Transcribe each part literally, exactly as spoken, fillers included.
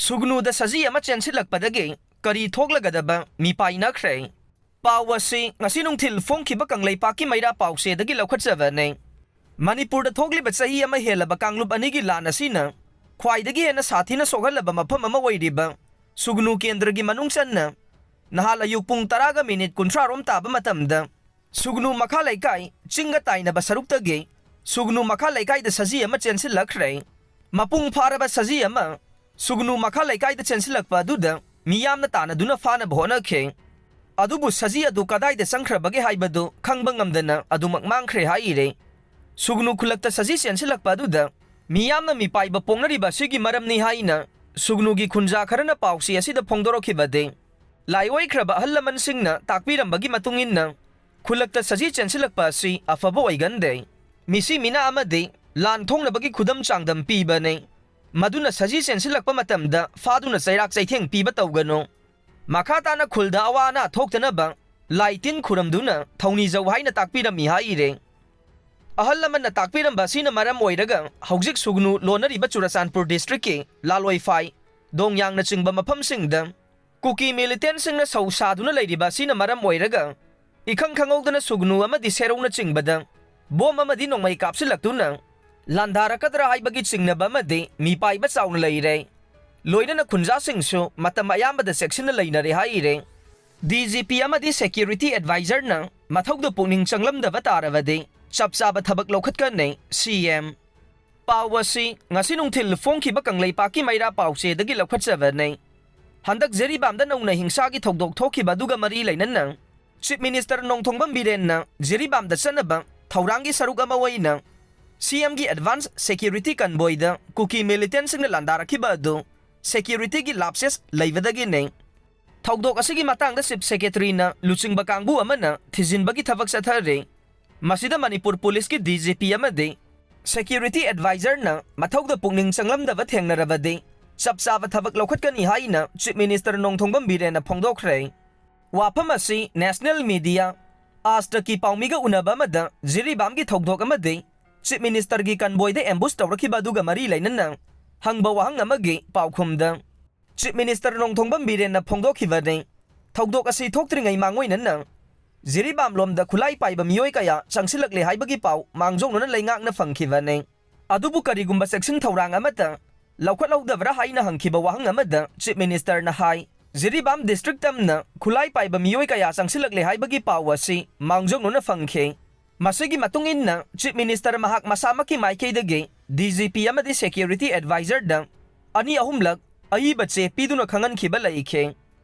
ꯁꯨꯒꯅꯨꯗ ꯁꯖꯤ ꯑꯃ ꯆꯦꯟꯁꯤꯜꯂꯛꯄꯗꯒꯤ ꯀꯔꯤ ꯊꯣꯛꯂꯒꯗꯕ ꯃꯤꯄꯥꯏꯅꯈ꯭ꯔꯦ? ꯄꯥꯎ ꯑꯁꯤ ꯉꯁꯤ ꯅꯨꯡꯊꯤꯜ ꯐꯣꯡꯈꯤꯕ ꯀꯪꯂꯩꯄꯥꯛꯀꯤ ꯃꯩꯔꯥ ꯄꯥꯎꯆꯦꯗꯒꯤ ꯂꯧꯈꯠꯆꯕꯅꯤ꯫ ꯃꯅꯤꯄꯨꯔꯗ ꯊꯣꯛꯂꯤꯕ ꯆꯍꯤ ꯑꯃ ꯍꯦꯜꯂꯕ ꯀꯥꯡꯂꯨꯞ ꯑꯅꯤꯒꯤ ꯂꯥꯟ ꯑꯁꯤꯅ ꯈ꯭ꯋꯥꯏꯗꯒꯤ ꯍꯦꯟꯅ ꯁꯥꯊꯤꯅ ꯁꯣꯛꯍꯜꯂꯕ ꯃꯐꯝ ꯑꯃ ꯑꯣꯏꯔꯤꯕ ꯁꯨꯒꯅꯨ ꯀꯦꯟꯗ꯭ꯔꯒꯤ ꯃꯅꯨꯡ ꯆꯟꯅ ꯅꯍꯥꯟ ꯑꯌꯨꯛ ꯄꯨꯡ ꯇꯔꯥꯒ ꯃꯤꯅꯤꯠ ꯀꯨꯟꯊ꯭ꯔꯥ ꯔꯣꯝ ꯇꯥꯕ ꯃꯇꯝꯗ ꯁꯨꯒꯅꯨ ꯃꯈꯥ ꯂꯩꯀꯥꯏ ꯆꯤꯡꯒ ꯇꯥꯏꯅꯕ ꯁꯔꯨꯛꯇꯒꯤ ꯁꯨꯒꯅꯨ ꯃꯈꯥ ꯂꯩꯀꯥꯏꯗ ꯁꯖꯤ ꯑꯃ ꯆꯦꯟꯁꯤꯜꯂꯛꯈ꯭ꯔꯦ꯫ ꯃꯄꯨꯡ ꯐꯥꯔꯕ ꯁꯖꯤ ꯑꯃ ꯁꯨꯒꯅꯨ ꯃꯈꯥ ꯂꯩꯀꯥꯏꯗ ꯆꯦꯟꯁꯤꯜꯂꯛꯄ ꯑꯗꯨꯗ ꯃꯤꯌꯥꯝꯅ ꯇꯥꯟꯅꯗꯨꯅ ꯐꯥꯅꯕ ꯍꯣꯠꯅꯈꯤ꯫ ꯑꯗꯨꯕꯨ ꯁꯖꯤ ꯑꯗꯨ ꯀꯗꯥꯏꯗ ꯆꯪꯈ꯭ꯔꯕꯒꯦ ꯍꯥꯏꯕꯗꯨ ꯈꯪꯕ ꯉꯝꯗꯅ ꯑꯗꯨꯃꯛ ꯃꯥꯡꯈ꯭ꯔꯦ ꯍꯥꯏꯔꯦ꯫ ꯁꯨꯒꯅꯨ ꯈꯨꯜꯂꯛꯇ ꯁꯖꯤ ꯆꯦꯟꯁꯤꯜꯂꯛꯄ ꯑꯗꯨꯗ ꯃꯤꯌꯥꯝꯅ ꯃꯤꯄꯥꯏꯕ ꯄꯣꯛꯅꯔꯤꯕ ꯑꯁꯤꯒꯤ ꯃꯔꯝꯅꯤ ꯍꯥꯏꯅ ꯁꯨꯒꯅꯨꯒꯤ ꯈꯨꯟꯖꯥ ꯈꯔꯅ ꯄꯥꯎꯆꯦ ꯑꯁꯤꯗ ꯐꯣꯡꯗꯣꯔꯛꯈꯤꯕꯗꯤ, ꯂꯥꯏꯑꯣꯏꯈ꯭ꯔꯕ ꯑꯍꯜ ꯂꯃꯟꯁꯤꯡꯅ ꯇꯥꯛꯄꯤꯔꯝꯕꯒꯤ ꯃꯇꯨꯡ ꯏꯟꯅ, ꯈꯨꯜꯂꯛꯇ ꯁꯖꯤ ꯆꯦꯟꯁꯤꯜꯂꯛꯄ ꯑꯁꯤ ꯑꯐꯕ ꯑꯣꯏꯒꯟꯗꯦ꯫ ꯃꯤꯁꯤ ꯃꯤꯅꯥ ꯑꯃꯗꯤ ꯂꯥꯟ ꯊꯣꯛꯅꯕꯒꯤ ꯈꯨꯗꯝ ꯆꯥꯡꯗꯝ ꯄꯤꯕꯅꯤ꯫ ꯃꯗꯨꯅ ꯁꯖꯤ ꯆꯦꯟꯁꯤꯜꯂꯛꯄ ꯃꯇꯝꯗ ꯐꯥꯗꯨꯅ ꯆꯩꯔꯥꯛ ꯆꯩꯊꯦꯡ ꯄꯤꯕ ꯇꯧꯒꯅꯨ꯫ ꯃꯈꯥ ꯇꯥꯅ ꯈꯨꯜꯗ ꯑꯋꯥ ꯑꯅꯥ ꯊꯣꯛꯇꯅꯕ ꯂꯥꯏ ꯇꯤꯟ ꯈꯨꯔꯝꯗꯨꯅ ꯊꯧꯅꯤꯖꯧ ꯍꯥꯏꯅ ꯇꯥꯛꯄꯤꯔꯝꯃꯤ ꯍꯥꯏꯔꯦ꯫ ꯑꯍꯜ ꯂꯃꯟꯅ ꯇꯥꯛꯄꯤꯔꯝꯕ ꯑꯁꯤꯅ ꯃꯔꯝ ꯑꯣꯏꯔꯒ ꯍꯧꯖꯤꯛ ꯁꯨꯒꯅꯨ ꯂꯣꯟꯅꯔꯤꯕ ꯆꯨꯔꯆꯥꯟꯄꯨꯔ ꯗꯤꯁꯇ꯭ꯔꯤꯛꯀꯤ ꯂꯥꯂꯣꯏꯐꯥꯏ, ꯗꯣꯡꯌꯥꯡꯅꯆꯤꯡꯕ ꯃꯐꯝꯁꯤꯡꯗ ꯀꯨꯀꯤ ꯃꯤꯂꯤꯇꯦꯟꯁꯤꯡꯅ ꯁꯧ ꯁꯥꯗꯨꯅ ꯂꯩꯔꯤꯕ ꯑꯁꯤꯅ ꯃꯔꯝ ꯑꯣꯏꯔꯒ ꯏꯈꯪ ꯈꯪꯍꯧꯗꯅ ꯁꯨꯒꯅꯨ ꯑꯃꯗꯤ ꯁꯦꯔꯧꯅꯆꯤꯡꯕꯗ ꯕꯣꯝ ꯑꯃꯗꯤ ꯅꯣꯡꯃꯩ ꯀꯥꯞꯁꯤꯜꯂꯛꯇꯨꯅ ꯂꯥꯟꯗꯥꯔꯛꯀꯗ꯭ꯔꯥ ꯍꯥꯏꯕꯒꯤ ꯆꯤꯡꯅꯕ ꯑꯃꯗꯤ ꯃꯤꯄꯥꯏꯕ ꯆꯥꯎꯅ ꯂꯩꯔꯦ꯫ ꯂꯣꯏꯅꯅ ꯈꯨꯟꯖꯥꯁꯤꯡꯁꯨ ꯃꯇꯝ ꯑꯌꯥꯝꯕꯗ ꯆꯦꯛꯁꯤꯟꯅ ꯂꯩꯅꯔꯦ ꯍꯥꯏꯔꯦ꯫ ꯗꯤ ꯖꯤ ꯄꯤ ꯑꯃꯗꯤ ꯁꯦꯀ꯭ꯌꯨꯔꯤꯇꯤ ꯑꯦꯗꯚꯥꯏꯖꯔꯅ ꯃꯊꯧꯗ ꯄꯨꯛꯅꯤꯡ ꯆꯪꯂꯝꯗꯕ ꯇꯥꯔꯕꯗꯤ ꯆꯞ ꯆꯥꯕ ꯊꯕꯛ ꯂꯧꯈꯠꯀꯅꯤ, ꯁꯤ ꯑꯦꯝ꯫ ꯄꯥꯎ ꯑꯁꯤ ꯉꯁꯤ ꯅꯨꯡꯊꯤꯜ ꯐꯣꯡꯈꯤꯕ ꯀꯪꯂꯩꯄꯥꯛꯀꯤ ꯃꯩꯔꯥ ꯄꯥꯎꯆꯦꯗꯒꯤ ꯂꯧꯈꯠꯆꯕꯅꯤ꯫ ꯍꯟꯗꯛ ꯖꯤꯔꯤꯕꯥꯝꯗ ꯅꯧꯅ ꯍꯤꯡꯁꯥꯒꯤ ꯊꯧꯗꯣꯛ ꯊꯣꯛꯈꯤꯕ ꯑꯗꯨꯒ ꯃꯔꯤ ꯂꯩꯅꯅ ꯆꯤꯐ ꯃꯤꯅꯤꯁꯇꯔ ꯅꯣꯡꯊꯣꯡꯕꯝ ꯕꯤꯔꯦꯟꯅ ꯖꯤꯔꯤꯕꯥꯝꯗ ꯆꯠꯅꯕ ꯊꯧꯔꯥꯡꯒꯤ ꯁꯔꯨꯛ ꯑꯃ ꯑꯣꯏꯅ ꯁꯤ ꯑꯦꯝꯒꯤ ꯑꯦꯗꯚꯥꯟꯁ ꯁꯦꯀ꯭ꯌꯨꯔꯤꯇꯤ ꯀꯟꯕꯣꯏꯗ ꯀꯨꯀꯤ ꯃꯤꯂꯤꯇꯦꯟꯁꯤꯡꯅ ꯂꯥꯟꯗꯥꯔꯛꯈꯤꯕ ꯑꯗꯨ ꯁꯦꯀ꯭ꯌꯨꯔꯤꯇꯤꯒꯤ ꯂꯥꯞꯁꯦꯁ ꯂꯩꯕꯗꯒꯤꯅꯤ꯫ ꯊꯧꯗꯣꯛ ꯑꯁꯤꯒꯤ ꯃꯇꯥꯡꯗ ꯆꯤꯐ ꯁꯦꯀ꯭ꯔꯦꯇꯔꯤꯅ ꯂꯨꯆꯤꯡꯕ ꯀꯥꯡꯕꯨ ꯑꯃꯅ ꯊꯤꯖꯤꯟꯕꯒꯤ ꯊꯕꯛ ꯆꯠꯊꯔꯤ꯫ ꯃꯁꯤꯗ ꯃꯅꯤꯄꯨꯔ ꯄꯨꯂꯤꯁꯀꯤ ꯗꯤ ꯖꯤ ꯄꯤ ꯑꯃꯗꯤ ꯁꯦꯀ꯭ꯌꯨꯔꯤꯇꯤ ꯑꯦꯗꯚꯥꯏꯖꯔꯅ ꯃꯊꯧꯗ ꯄꯨꯛꯅꯤꯡ ꯆꯪꯂꯝꯗꯕ ꯊꯦꯡꯅꯔꯕꯗꯤ ꯆꯞ ꯆꯥꯕ ꯊꯕꯛ ꯂꯧꯈꯠꯀꯅꯤ ꯍꯥꯏꯅ ꯆꯤꯐ ꯃꯤꯅꯤꯁꯇꯔ ꯅꯣꯡꯊꯣꯡꯕꯝ ꯕꯤꯔꯦꯟꯅ ꯐꯣꯡꯗꯣꯛꯈ꯭ꯔꯦ꯫ ꯋꯥꯐꯝ ꯑꯁꯤ ꯅꯦꯁꯅꯦꯜ ꯃꯤꯗꯤꯌꯥ ꯑꯥꯖ ꯇꯛꯀꯤ ꯄꯥꯎꯃꯤꯒ ꯎꯅꯕ ꯑꯃꯗ ꯖꯤꯔꯤꯕꯥꯝꯒꯤ ꯊꯧꯗꯣꯛ ꯑꯃꯗꯤ ꯆꯤꯐ ꯃꯤꯅꯤꯁꯇꯔꯒꯤ ꯀꯟꯕꯣꯏꯗ ꯑꯦꯝꯕꯨꯁ ꯇꯧꯔꯛꯈꯤꯕ ꯑꯗꯨꯒ ꯃꯔꯤ ꯂꯩꯅꯅ ꯍꯪꯕ ꯋꯥꯍꯪ ꯑꯃꯒꯤ ꯄꯥꯎꯈꯨꯝꯗ Chief Minister ꯅꯣꯡꯊꯣꯝꯕꯝ ꯕꯤꯔꯦꯟꯅ ꯐꯣꯡꯗꯣꯛꯈꯤꯕꯅꯤ꯫ ꯊꯧꯗꯣꯛ ꯑꯁꯤ ꯊꯣꯛꯇ꯭ꯔꯤꯉꯩ ꯃꯥꯡꯑꯣꯏꯅꯅ ꯖꯤꯔꯤꯕꯥꯝ ꯂꯣꯝꯗ ꯈꯨꯠꯂꯥꯏ ꯄꯥꯏꯕ ꯃꯤꯑꯣꯏ ꯀꯌꯥ ꯆꯪꯁꯤꯜꯂꯛꯂꯦ ꯍꯥꯏꯕꯒꯤ ꯄꯥꯎ ꯃꯥꯡꯖꯧꯅꯅ ꯂꯩꯉꯥꯛꯅ ꯐꯪꯈꯤꯕꯅꯤ꯫ ꯑꯗꯨꯕꯨ ꯀꯔꯤꯒꯨꯝꯕ ꯆꯦꯛꯁꯤꯟ ꯊꯧꯔꯥꯡ ꯑꯃꯠꯇ ꯂꯧꯈꯠꯍꯧꯗꯕ꯭ꯔꯥ ꯍꯥꯏꯅ ꯍꯪꯈꯤꯕ ꯋꯥꯍꯪ ꯑꯃꯗ Chief Ministerꯅ ꯍꯥꯏ, ꯖꯤꯔꯤꯕꯥꯝ district ꯇꯝꯅ ꯈꯨꯠꯂꯥꯏ ꯄꯥꯏꯕ ꯃꯤꯑꯣꯏ ꯀꯌꯥ ꯆꯪꯁꯤꯜꯂꯛꯂꯦ ꯍꯥꯏꯕꯒꯤ ꯄꯥꯎ ꯑꯁꯤ ꯃꯥꯡꯖꯧꯅꯅ ꯐꯪꯈꯤ꯫ ꯃꯁꯤꯒꯤ ꯃꯇꯨꯡ ꯏꯟꯅ Chief Minister ꯃꯍꯥꯛ ꯃꯁꯥꯃꯛꯀꯤ ꯃꯥꯏꯀꯩꯗꯒꯤ DGP ꯑꯃꯗꯤ security advisorꯗ ꯑꯅꯤ ꯑꯍꯨꯝꯂꯛ ꯑꯏꯕ ꯆꯦ ꯄꯤꯗꯨꯅ ꯈꯪꯍꯟꯈꯤꯕ ꯂꯩꯈꯤ꯫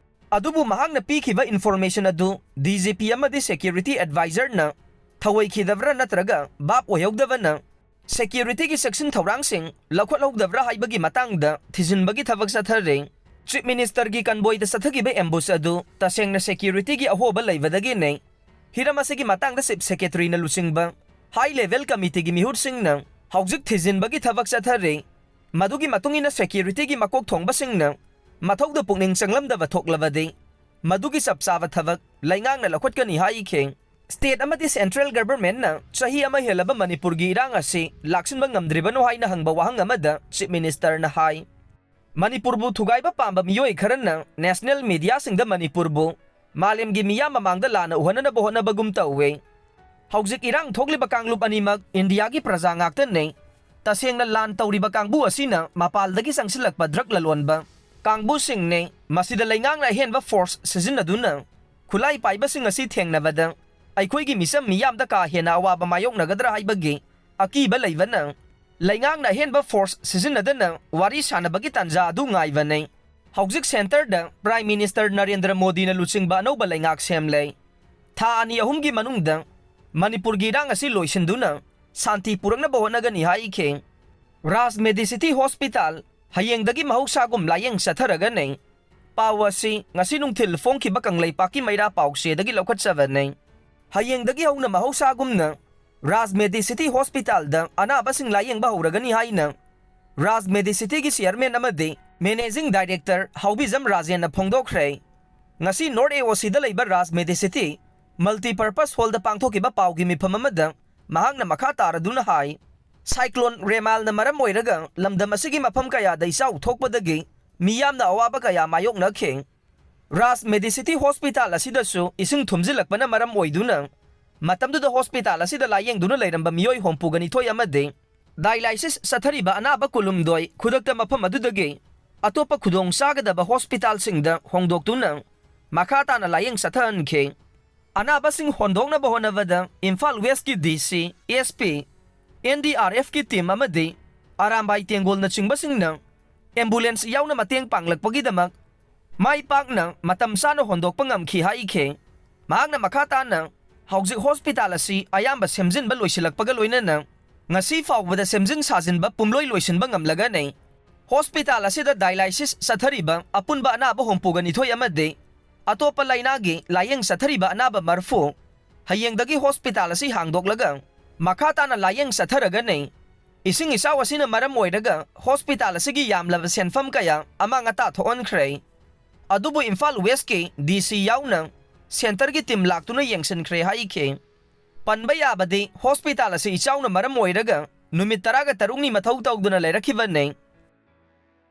ꯑꯗꯨꯕꯨ ꯃꯍꯥꯛꯅ ꯄꯤꯈꯤꯕ information ꯑꯗꯨ DGP ꯑꯃꯗꯤ security advisorꯅ ꯊꯧꯑꯣꯏꯈꯤꯗꯕ꯭ꯔꯥ ꯅꯠꯇ꯭ꯔꯒ ꯚꯥꯞ ꯑꯣꯏꯍꯧꯗꯕꯅ securityꯒꯤ ꯆꯦꯛꯁꯤꯟ ꯊꯧꯔꯥꯡꯁꯤꯡ ꯂꯧꯈꯠꯍꯧꯗꯕ꯭ꯔꯥ ꯍꯥꯏꯕꯒꯤ ꯃꯇꯥꯡꯗ ꯊꯤꯖꯤꯟꯕꯒꯤ ꯊꯕꯛ ꯆꯠꯊꯔꯤ꯫ Chief Ministerꯒꯤ convoyꯗ ꯆꯠꯊꯈꯤꯕ ambush ꯑꯗꯨ ꯇꯁꯦꯡꯅ securityꯒꯤ ꯑꯍꯣꯕ ꯂꯩꯕꯗꯒꯤꯅꯤ꯫ ꯍꯤꯔꯝ ꯑꯁꯤꯒꯤ ꯃꯇꯥꯡꯗ Chief Secretaryꯅ ꯂꯨꯆꯤꯡꯕ high level committeeꯒꯤ ꯃꯤꯍꯨꯠꯁꯤꯡꯅ ꯍꯧꯖꯤꯛ ꯊꯤꯖꯤꯟꯕꯒꯤ ꯊꯕꯛ ꯆꯠꯊꯔꯤ꯫ ꯃꯗꯨꯒꯤ ꯃꯇꯨꯡ ꯏꯟꯅ securityꯒꯤ ꯃꯀꯣꯛ ꯊꯣꯡꯕꯁꯤꯡꯅ ꯃꯊꯧꯗ ꯄꯨꯛꯅꯤꯡ ꯆꯪꯂꯝꯗꯕ ꯊꯣꯛꯂꯕꯗꯤ ꯃꯗꯨꯒꯤ ꯆꯞ ꯆꯥꯕ ꯊꯕꯛ ꯂꯩꯉꯥꯛꯅ ꯂꯧꯈꯠꯀꯅꯤ ꯍꯥꯏꯈꯤ꯫ State ꯑꯃꯗꯤ central governmentꯅ ꯆꯍꯤ ꯑꯃ ꯍꯦꯜꯂꯕ ꯃꯅꯤꯄꯨꯔꯒꯤ ꯏꯔꯥꯡ ꯑꯁꯤ ꯂꯥꯛꯁꯤꯟꯕ ꯉꯝꯗ꯭ꯔꯤꯕꯅꯣ ꯍꯥꯏꯅ ꯍꯪꯕ ꯋꯥꯍꯪ ꯑꯃꯗ Chief Ministerꯅ ꯍꯥꯏ, ꯃꯅꯤꯄꯨꯔꯕꯨ ꯊꯨꯒꯥꯏꯕ ꯄꯥꯝꯕ ꯃꯤꯑꯣꯏ ꯈꯔꯅ national mediaꯁꯤꯡꯗ ꯃꯅꯤꯄꯨꯔꯕꯨ ꯃꯥꯂꯦꯝꯒꯤ ꯃꯤꯌꯥꯝ ꯃꯃꯥꯡꯗ ꯂꯥꯟꯅ ꯎꯍꯟꯅꯅꯕ ꯍꯣꯠꯅꯕꯒꯨꯝ ꯇꯧꯋꯦ꯫ ꯍꯧꯖꯤꯛ ꯏꯔꯥꯡ ꯊꯣꯛꯂꯤꯕ ꯀꯥꯡꯂꯨꯞ ꯑꯅꯤꯃꯛ ꯏꯟꯗꯤꯌꯥꯒꯤ ꯄ꯭ꯔꯖꯥ ꯉꯥꯛꯇꯅꯤ꯫ ꯇꯁꯦꯡꯅ ꯂꯥꯟ ꯇꯧꯔꯤꯕ ꯀꯥꯡꯕꯨ ꯑꯁꯤꯅ ꯃꯄꯥꯜꯗꯒꯤ ꯆꯪꯁꯤꯜꯂꯛꯄ drug ꯂꯂꯣꯟꯕ ꯀꯥꯡꯕꯨꯁꯤꯡꯅꯤ꯫ ꯃꯁꯤꯗ ꯂꯩꯉꯥꯛꯅ ꯑꯍꯦꯟꯕ force ꯁꯤꯖꯤꯟꯅꯗꯨꯅ ꯈꯨꯠꯂꯥꯏ ꯄꯥꯏꯕꯁꯤꯡ ꯑꯁꯤ ꯊꯦꯡꯅꯕꯗ ꯑꯩꯈꯣꯏꯒꯤ ꯃꯤꯆꯝ ꯃꯤꯌꯥꯝꯗ ꯀꯥ ꯍꯦꯟꯅ ꯑꯋꯥꯕ ꯃꯥꯌꯣꯛꯅꯒꯗ꯭ꯔꯥ ꯍꯥꯏꯕꯒꯤ ꯑꯀꯤꯕ ꯂꯩꯕꯅ ꯂꯩꯉꯥꯛꯅ ꯑꯍꯦꯟꯕ force ꯁꯤꯖꯤꯟꯅꯗꯅ ꯋꯥꯔꯤ ꯁꯥꯟꯅꯕꯒꯤ ꯇꯥꯟꯖꯥ ꯑꯗꯨ ꯉꯥꯏꯕꯅꯤ꯫ ꯍꯧꯖꯤꯛ centreꯗ Prime Minister ꯅꯔꯦꯟꯗ꯭ꯔ ꯃꯣꯗꯤꯅ ꯂꯨꯆꯤꯡꯕ ꯑꯅꯧꯕ ꯂꯩꯉꯥꯛ ꯁꯦꯝꯂꯦ꯫ ꯊꯥ ꯑꯅꯤ ꯑꯍꯨꯝꯒꯤ ꯃꯅꯨꯡꯗ ꯃꯅꯤꯄꯨꯔꯒꯤ ꯏꯔꯥꯡ ꯑꯁꯤ ꯂꯣꯏꯁꯤꯟꯗꯨꯅ ꯁꯥꯟꯇꯤ ꯄꯨꯔꯛꯅꯕ ꯍꯣꯠꯅꯒꯅꯤ ꯍꯥꯏꯈꯤ꯫ Raj Medicity Hospital ꯍꯌꯦꯡꯗꯒꯤ ꯃꯍꯧꯁꯥꯒꯨꯝ ꯂꯥꯌꯦꯡ ꯆꯠꯊꯔꯒꯅꯤ꯫ ꯄꯥꯎ ꯑꯁꯤ ꯉꯁꯤ ꯅꯨꯡꯊꯤꯜ ꯐꯣꯡꯈꯤꯕ ꯀꯪꯂꯩꯄꯥꯛꯀꯤ ꯃꯩꯔꯥ ꯄꯥꯎꯆꯦꯗꯒꯤ ꯂꯧꯈꯠꯆꯕꯅꯤ꯫ ꯍꯌꯦꯡꯗꯒꯤ ꯍꯧꯅ ꯃꯍꯧꯁꯥꯒꯨꯝꯅ Raj Medicity Hospitalꯗ ꯑꯅꯥꯕꯁꯤꯡ ꯂꯥꯌꯦꯡꯕ ꯍꯧꯔꯒꯅꯤ ꯍꯥꯏꯅ Raj Medicityꯒꯤ chairman ꯑꯃꯗꯤ managing director ꯍꯥꯎꯕꯤꯖꯝ ꯔꯥꯖꯦꯟꯅ ꯐꯣꯡꯗꯣꯛꯈ꯭ꯔꯦ꯫ ꯉꯁꯤ North AOCꯗ ꯂꯩꯕ Raj Medicity multipurpose hallꯗ ꯄꯥꯡꯊꯣꯛꯈꯤꯕ ꯄꯥꯎꯒꯤ ꯃꯤꯐꯝ ꯑꯃꯗ ꯃꯍꯥꯛꯅ ꯃꯈꯥ ꯇꯥꯔꯗꯨꯅ ꯍꯥꯏ, Cyclone Remalꯅ ꯃꯔꯝ ꯑꯣꯏꯔꯒ ꯂꯝꯗꯝ ꯑꯁꯤꯒꯤ ꯃꯐꯝ ꯀꯌꯥꯗ ꯏꯆꯥꯎ ꯊꯣꯛꯄꯗꯒꯤ ꯃꯤꯌꯥꯝꯅ ꯑꯋꯥꯕ ꯀꯌꯥ ꯃꯥꯌꯣꯛꯅꯈꯤ꯫ ꯔꯥꯖ ꯃꯦꯗꯤꯁꯤꯇꯤ ꯍꯣꯁꯄꯤꯇꯥꯜ ꯑꯁꯤꯗꯁꯨ ꯏꯁꯤꯡ ꯊꯨꯝꯖꯤꯜꯂꯛꯄꯅ ꯃꯔꯝ ꯑꯣꯏꯗꯨꯅ ꯃꯇꯝꯗꯨꯗ ꯍꯣꯁꯄꯤꯇꯥꯜ ꯑꯁꯤꯗ ꯂꯥꯌꯦꯡꯗꯨꯅ ꯂꯩꯔꯝꯕ ꯃꯤꯑꯣꯏ ꯍꯨꯝꯐꯨꯒ ꯅꯤꯊꯣꯏ ꯑꯃꯗꯤ ꯗꯥꯏꯂꯥꯏꯁꯤꯁ ꯆꯠꯊꯔꯤꯕ ꯑꯅꯥꯕ ꯀꯨꯟꯍꯨꯝꯗꯣꯏ ꯈꯨꯗꯛꯇ ꯃꯐꯝ ꯑꯗꯨꯗꯒꯤ ꯑꯇꯣꯞꯄ ꯈꯨꯗꯣꯡ ꯆꯥꯒꯗꯕ ꯍꯣꯁꯄꯤꯇꯥꯜꯁꯤꯡꯗ ꯍꯣꯡꯗꯣꯛꯇꯨꯅ ꯃꯈꯥ ꯇꯥꯅ ꯂꯥꯌꯦꯡ ꯆꯠꯊꯍꯟꯈꯤ꯫ ꯑꯅꯥꯕꯁꯤꯡ ꯍꯣꯟꯗꯣꯛꯅꯕ ꯍꯣꯠꯅꯕꯗ ꯏꯝꯐꯥꯜ ꯋꯦꯁꯀꯤ D C, S P, N D R ꯑꯦꯐꯀꯤ ꯇꯤꯝ ꯑꯃꯗꯤ ꯑꯔꯥꯝꯕꯥꯏ ꯇꯦꯡꯒꯣꯜꯅꯆꯤꯡꯕꯁꯤꯡꯅ ꯑꯦꯝꯕꯨꯂꯦꯟꯁ ꯌꯥꯎꯅ ꯃꯇꯦꯡ ꯄꯥꯡꯂꯛꯄꯒꯤꯗꯃꯛ ꯃꯥꯏ ꯄꯥꯛꯅ ꯃꯇꯝ ꯆꯥꯅ ꯍꯣꯟꯗꯣꯛꯄ ꯉꯝꯈꯤ ꯍꯥꯏꯈꯤ꯫ ꯃꯍꯥꯛꯅ ꯃꯈꯥ ꯇꯥꯅ, ꯍꯧꯖꯤꯛ ꯍꯣꯁꯄꯤꯇꯥꯜ ꯑꯁꯤ ꯑꯌꯥꯝꯕ ꯁꯦꯝꯖꯤꯟꯕ ꯂꯣꯏꯁꯤꯜꯂꯛꯄꯒ ꯂꯣꯏꯅꯅ ꯉꯁꯤ ꯐꯥꯎꯕꯗ ꯁꯦꯝꯖꯤꯟ ꯁꯥꯖꯤꯟꯕ ꯄꯨꯝꯂꯣꯏ ꯂꯣꯏꯁꯤꯟꯕ ꯉꯝꯂꯒꯅꯤ꯫ ꯍꯣꯁꯄꯤꯇꯥꯜ ꯑꯁꯤꯗ ꯗꯥꯏꯂꯥꯏꯁꯤꯁ ꯆꯠꯊꯔꯤꯕ ꯑꯄꯨꯟꯕ ꯑꯅꯥꯕ ꯍꯨꯝꯐꯨꯒ ꯅꯤꯊꯣꯏ ꯑꯃꯗꯤ ꯑꯇꯣꯞꯄ ꯂꯩꯅꯥꯒꯤ ꯂꯥꯌꯦꯡ ꯆꯠꯊꯔꯤꯕ ꯑꯅꯥꯕ ꯃꯔꯐꯨ ꯍꯌꯦꯡꯗꯒꯤ ꯍꯣꯁꯄꯤꯇꯥꯜ ꯑꯁꯤ ꯍꯥꯡꯗꯣꯛꯂꯒ ꯃꯈꯥ ꯇꯥꯅ ꯂꯥꯌꯦꯡ ꯆꯠꯊꯔꯒꯅꯤ꯫ ꯏꯁꯤꯡ ꯏꯆꯥꯎ ꯑꯁꯤꯅ ꯃꯔꯝ ꯑꯣꯏꯔꯒ ꯍꯣꯁꯄꯤꯇꯥꯜ ꯑꯁꯤꯒꯤ ꯌꯥꯝꯂꯕ ꯁꯦꯟꯐꯝ ꯀꯌꯥ ꯑꯃꯥꯡ ꯑꯇꯥ ꯊꯣꯛꯍꯟꯈ꯭ꯔꯦ꯫ ꯑꯗꯨꯕꯨ ꯏꯝꯐꯥꯜ ꯋꯦꯁꯀꯤ ꯗꯤ ꯁꯤ ꯌꯥꯎꯅ ꯁꯦꯟꯇꯔꯒꯤ ꯇꯤꯝ ꯂꯥꯛꯇꯨꯅ ꯌꯦꯡꯁꯤꯟꯈ꯭ꯔꯦ ꯍꯥꯏꯈꯤ꯫ ꯄꯟꯕ ꯌꯥꯕꯗꯤ, ꯍꯣꯁꯄꯤꯇꯥꯜ ꯑꯁꯤ ꯏꯆꯥꯎꯅ ꯃꯔꯝ ꯑꯣꯏꯔꯒ ꯅꯨꯃꯤꯠ ꯇꯔꯥꯒ ꯇꯔꯨꯛꯅꯤ ꯃꯊꯧ ꯇꯧꯗꯨꯅ ꯂꯩꯔꯛꯈꯤꯕꯅꯤ꯫